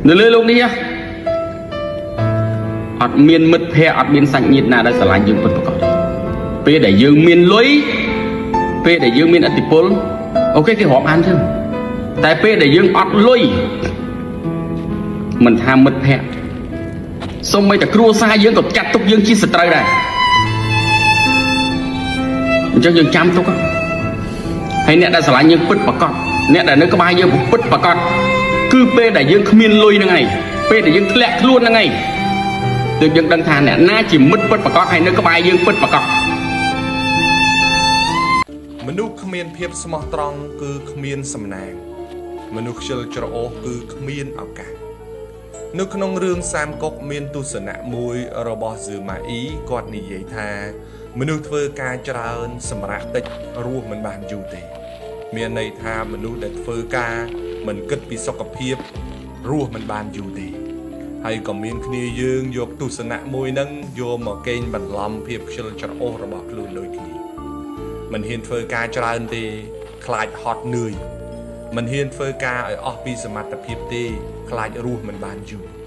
នៅលើលោកនេះអត់មានមិត្តភ័ក្តិអត់មានសាច់ញាតិណាដែលស្រឡាញ់យើងពិតប្រាកដទេពេលដែលយើងមានលុយពេលដែលយើងមានឥទ្ធិពល OK គេរាប់អានយើងតែពេលដែលយើងអត់លុយមិនថាមិត្តភ័ក្តិសូម្បីតែគ្រួសារយើងក៏ចាត់ទុកយើងជាសត្រូវដែរអញ្ចឹងយើងចាំទុកហើយអ្នកដែលស្រឡាញ់យើងពិតប្រាកដអ្នកដែលនៅក្បែរយើងពិតប្រាកដគឺពេលដែលយើងគ្មានលុយហ្នឹងឯងពេលដែលយើងធ្លាក់ខ្លួនហ្នឹងឯងទើបយើងដឹងថាអ្នកណាជាមិត្តពិតប្រាកដហើយនៅក្បែរយើងពិតប្រាកដ មនុស្សគ្មានភាពស្មោះត្រង់គឺគ្មានសំណាងមនុស្សខ្ជិលច្រអូសគឺគ្មានឱកាសនៅក្នុងរឿងសាមកុកមានទស្សនៈមួយរបស់ស៊ឺម៉ាអ៊ីគាត់និយាយថាមនុស្សធ្វើការច្រើនសម្រាប់តិចរស់មិនបានយូរទេមានន័យថាមនុស្សដែលធ្វើការមិនគិតពីសុខភាពរស់មិនបានយូរទេហើយក៏មានគ្នាយើងយកទស្សនៈមួយហ្នឹងយកមកកេងបន្លំភាពខ្ជិលច្រអូសរបស់ខ្លួនដូចគ្នាមិនហ៊ានធ្វើការច្រើនទេខ្លាចហត់នឿយមិនហ៊ានធ្វើការឲ្យអស់ពីសមត្ថភាពទេខ្លាចរស់មិនបានយូរ។